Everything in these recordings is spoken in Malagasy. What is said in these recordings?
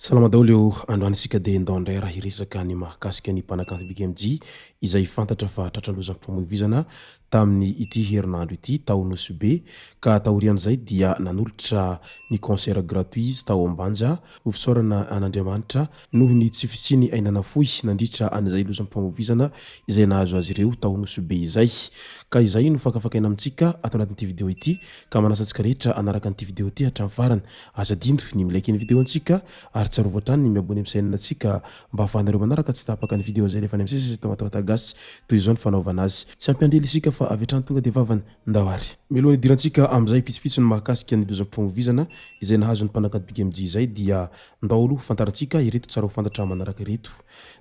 Salama daholo eo, androany isika dia ndao indray raha hiresaka ny mahakasika ny mpanakanto Big MJ izay fantatra fa tratra lozam-pifamoivoizana tamin'ny ity herinandro ity tao Nosy Be ka taorian'izay dia nanolotra ny concert gratuit izy tao Ambanja ho fisaorana an'Andriamanitra noho ny tsy fisian'ny aina nafoy nandritra an'izay lozam-pifamoivoizana izay nahazo azy ireo tao Nosy Be izay. Ka izay no fakafakaina amintsika ato anatin'ity video ity ka manasa antsika rehetra hanaraka an'ity video ity hatramin'ny farany. Aza adino ny mi-like ny video antsika ary tsarovy hatrany ny mi-abonner amin'ny chaîne antsika mba ahafahanareo manaraka tsy tapaka ny video izay alefa any amin'ny sisa sy Tamatave Gasy toy izao ny fanaovana azy. Tsy hampiandry ela isika fa avy hatrany tonga dia vavany. Ndao ary. Mialohan'ny hidirantsika amin'izay pitsopitsony mahakasika ny lozam-pifamoivoizana izay nahazo ny mpanakanto Big MJ izay dia ndao aloha fantarintsika ireto tsara ho fantatra manaraka ireto.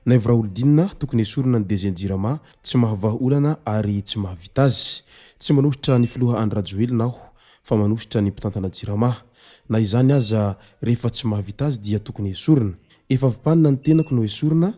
Naivo Raholdina, tokony esorina ny DG-n'ny Jirama, tsy mahavaha olana ary tsy mahavita azy. Tsy manohitra ny filoha Andry Rajoelina aho fa manohitra ny mpitantana Jirama. Na izany aza rehefa tsy mahavita azy dia tokony esorina. Efa avy mpanina ny tenako no esorina,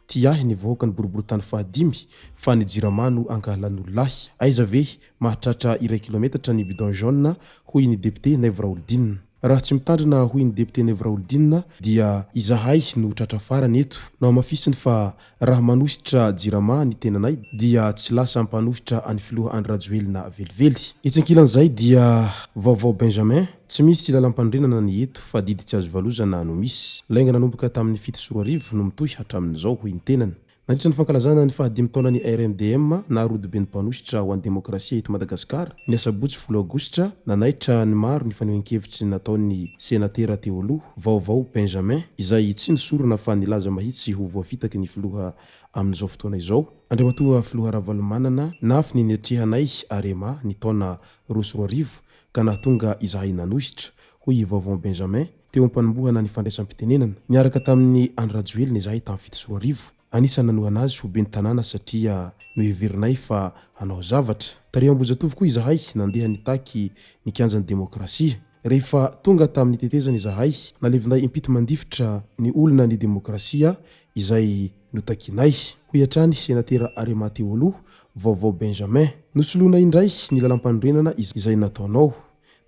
tia ahy ny vahoakan'ny boriborintany fahadimy fa ny jirama no ankahalan'olona ahy. Aiza ve mahatratra iray kilometatra ny bidon jaune hoy ny depiote Naivo Raholdina. Raha tsy mitandrina hoy ny depiote Naivo Raholdina dia izahay no tratra farany eto. Nohamafisiny fa raha manohitra jirama ny tenanay dia tsy lasa mpanohitra an'i filoha Andry Rajoelina velively. Etsy ankilan'izay dia vaovao Benjamin, tsy misy lalampanorenana ny eto fa didy tsy azo valozana no misy. Lainga nanomboka tamin'ny 2007 no mitohy hatramin'izao hoy ny tenany. Nandritra ny fankalazana ny fahadimy taonan'ny RMDM na Rodoben'ny Mpanohitra ho an'ny Demokrasia eto Madagasikara, ny asabotsy folo aogositra, nanaitra ny maro ny fanehoan-kevitry nataon'ny senatera teo aloha, Vaovao Benjamin, izay tsy nisorona fa nilaza mahitsy ho voafitaky ny filoha amin'izao fotoana izao, Andriamatoa Filoha Ravalomanana, nafy ny niatrehanay Arema ny taona 2002 ka nahatonga izahay nanohitra, hoy i Vaovao Benjamin, teo am-panombohana ny fandraisam-pitenenana. Niaraka tamin'i Andry Rajoelina izahay tamin'ny 2007. Anisan'ny nanohana azy ho ben'ny tanàna satria noheverinay fa hanao zavatra. Tary Ambohijatovo koa izahay nandeha nitaky ny kianjan'ny demokrasia. Rehefa tonga tamin'ny tetezana izahay, nalevinay impito mandifotra ny olona ny demokrasia izay notakianay, hoy hatrany Senatera Arema teo aloha, Vaovao Benjamin. Nosoloina indray ny lalampanorenana izay nataonao.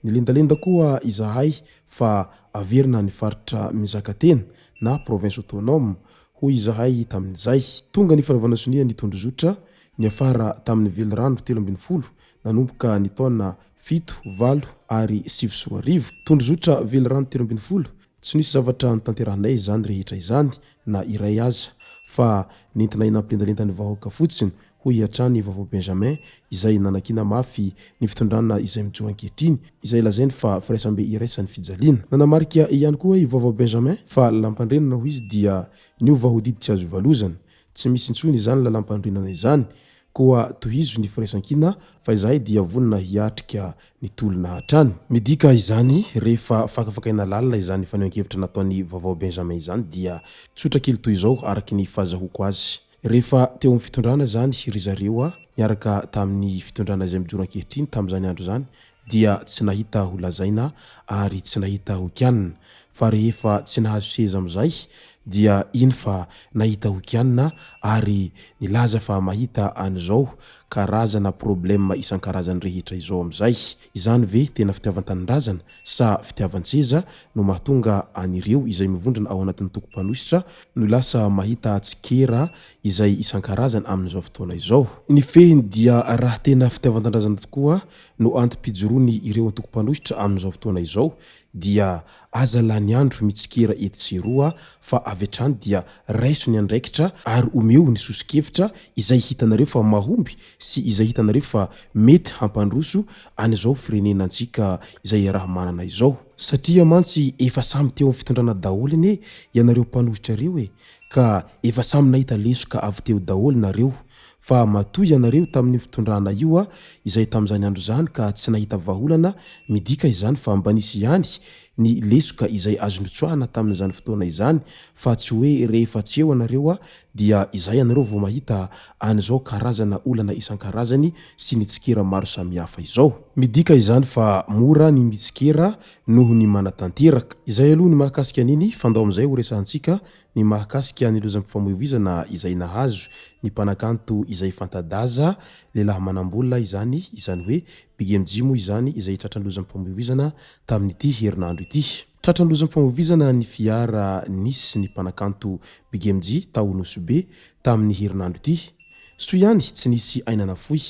Nilendalenda koa izahay fa averina ny faritra mizaka tena na province autonome, hoy izahay tamin'izay. Tonga ny fanaovana sonia ny tondrozotra, niafara tamin'ny velirano 13 nanomboka ny taona 7, 8 ary 2009. Tondrozotra velirano 13, tsy nisy zavatra notanterahinay izany rehetra izany na iray aza, fa nentinay nampilendalenda ny vahoaka fotsiny, hoy hatrany Vaovao Benjamin, izay nanakiana mafy ny fitondrana izay mijoro ankehitriny, izay lazainy fa firaisambe iraisan'ny fijaliana. Nanamarika ihany koa i Vaovao Benjamin fa lalampandrenana hoy izy dia niova ho didy tsy azo ivalozana. Tsy misy intsony izany lalampanorenana izany, koa tohizo ny firaisankina fa izahay dia vonona hiatrika ny tolona hatrany. Midika izany, rehefa fakafakaina lalina izany fanehoan-kevitra nataon'i Vaovao Benjamin izany dia tsotra kely toy izao araka ny fahazahoako azy. Rehefa teo amin'ny fitondrana izany ry zareo niaraka tamin'ny fitondrana izay mijoro ankehitriny tamin'izany andro izany dia tsy nahita ho lazaina ary tsy nahita ho kianina fa rehefa tsy nahazo seza amin'izay dia iny fa nahita ho kianina ary nilaza fa mahita an'izao karazana problème isan-karazany rehetra izao amin'izay. Izany ve tena fitiavan-tanindrazana sa fitiavan-tseza no mahatonga an'ireo izay mivondrona ao anatin'ny toko mpanohitra no lasa mahita tsikera izay isan-karazany amin'izao fotoana izao? Ny fehiny dia raha tena fitiavan-tanindrazana tokoa no antom-pijoroany ireo antoko mpanohitra amin'izao fotoana izao dia aza lany andro mitsikera etsy sy eroa fa avy hatrany dia raiso ny andraikitra ary omeo ny soso-kevitra izay hitanareo fa mahomby sy izay hitanareo fa mety hampandroso an'izao firenenantsika izay iaraha-manana izao. Satria mantsy efa samy teo amin'ny fitondrana daholo anie ianareo mpanohitra ireo e! Ka efa samy nahita lesoka avy teo daholo nareo. Fa matoa ianareo tamin'io fitondrana io izay tamin'izany andro izany ka tsy nahita vahaolana, midika izany fa mba nisy ihany ny lesoka izay azo notsoahana tamin'izany fotoana izany fa tsy hoe rehefa tsy eo ianareo dia izay ianareo vao mahita an'izao karazana olana isan-karazany sy ny tsikera maro samihafa izao. Midika izany fa mora ny mitsikera noho ny manatanteraka. Izay aloha ny mahakasika an'iny fa ndao amin'izay ho resahantsika ny mahakasika ny lozam-pifamoivoizana izay nahazo ny mpanakanto izay fanta-daza, lehilahy manam-bola izany, izany hoe Big MJ moa izany izay tratran'ny lozam-pifamoivoizana tamin'ity herinandro ity. Tratran'ny lozam-pifamoivoizana ny fiara nisy ny mpanakanto Big MJ tao Nosy Be tamin'ny herinandro ity. Soa ihany tsy nisy aina nafoy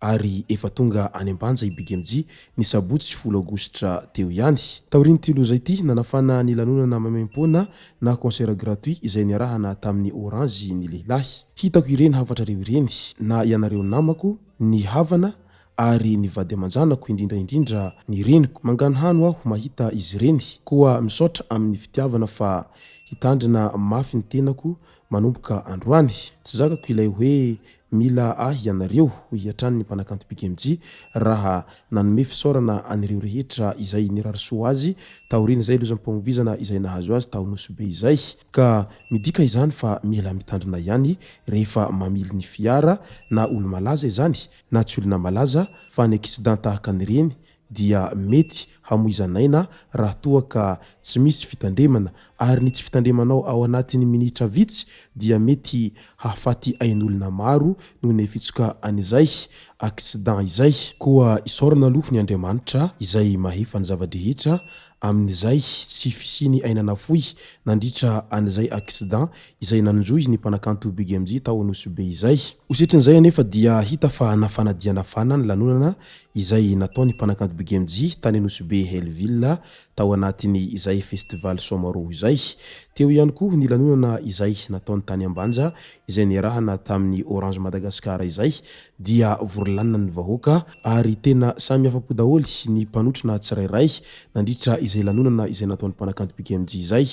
ary efa tonga any Ambanja i Big MJ ny sabotsy folo aogositra teo ihany. Taorian'ity loza ity, nanafana ny lanonana maimaimpoana na concert gratuit izay niarahana tamin'ny Orange ny lehilahy. Hitako ireny hafatrareo ireny, na ianareo namako, ny havana ary ny vady aman-janako indrindra indrindra ny reniko. Manganohano aho mahita izy ireny, koa misaotra amin'ny fitiavana fa hitandrina mafy ny tenako manomboka androany. Tsy zakako ilay hoe mila ahy ianareo, hoy hatrany ny mpanakanto Big MJ raha nanome fisaorana an'ireo rehetra izay nirary soa azy taorian'izay lozam-pamoizana izay nahazo azy tao Nosy Be izay. Ka midika izany fa mila mitandrina ihany rehefa mamily ny fiara na olo-malaza izany na tsy olona malaza fa ny accident tahaka an'ireny dia mety hamoizan'aina raha toa ka tsy misy fitandremana ary ny tsy fitandremanao ao anatin'ny minitra vitsy dia mety hahafaty ain'olona maro noho ny fitsoka an'izay accident izay. Koa isaorana aloha ny Andriamanitra izay mahefa ny zava-drehetra amin'izay tsy fisian'ny aina nafoy nandritra an'izay accident izay nanonjohy ny mpanakanto Big MJ tao Nosy Be izay. Ho setrin'izay anefa dia hita fa nafana dia nafana ny lanonana izay nataon'ny mpanakanto Big MJ tany Nosy Be Hell Ville tao anatin'ny izay festival Somaroho izay. Teo ihany koa ny lanonana izay nataony tany Ambanja izay niarahana tamin'ny Orange Madagascar izay dia vory lanina ny vahoaka ary tena samy afa-po daholo ny mpanotrona tsirairay nandritra izay lanonana izay nataon'ny mpanakanto Big MJ izay.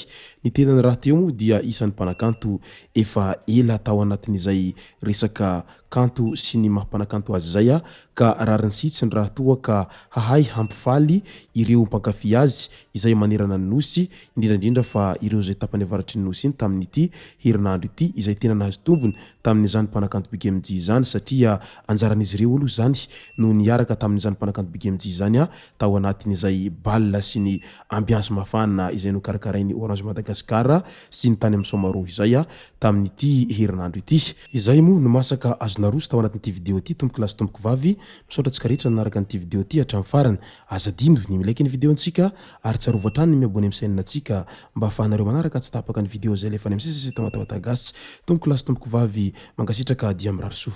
Ny tenany rahateo moa dia isan'ny mpanakanto efa ela tao anatin'izay resaka kanto sy ny maha mpanakanto azy izay ka rariny sy hitsiny raha toa ka hahay hampifaly ireo mpankafy azy izay manerana ny Nosy, indrindra indrindra fa ireo izay tapany avaratry ny Nosy iny tamin'ity herinandro ity izay tena nahazo tombony tamin'izany mpanakanto Big MJ izany satria anjaran'izy ireo aloha izany no niaraka tamin'izany mpanakanto Big MJ izany tao anatin'izay bal sy ny ambiance mafana izay nokarakarain'ny Orange Madagascar sy ny tany amin'ny Somaroho izay tamin'ity herinandro ity. Izay moa no masaka azo naroso tao anatin'ity video ity tompoko lahy sy tompoko vavy, misaotra antsika rehetra nanaraka an'ity video ity hatramin'ny farany, aza adino ny mi-like ny video antsika ary tsarovy hatrany ny mi-abonner amin'ny chaîne antsika mba ahafahanareo manaraka tsy tapaka ny video izay alefa any amin'ny sisa sy Tamatawata Gasy. Tompoko lahy sy tompoko vavy, mankasitraka dia mirary soa.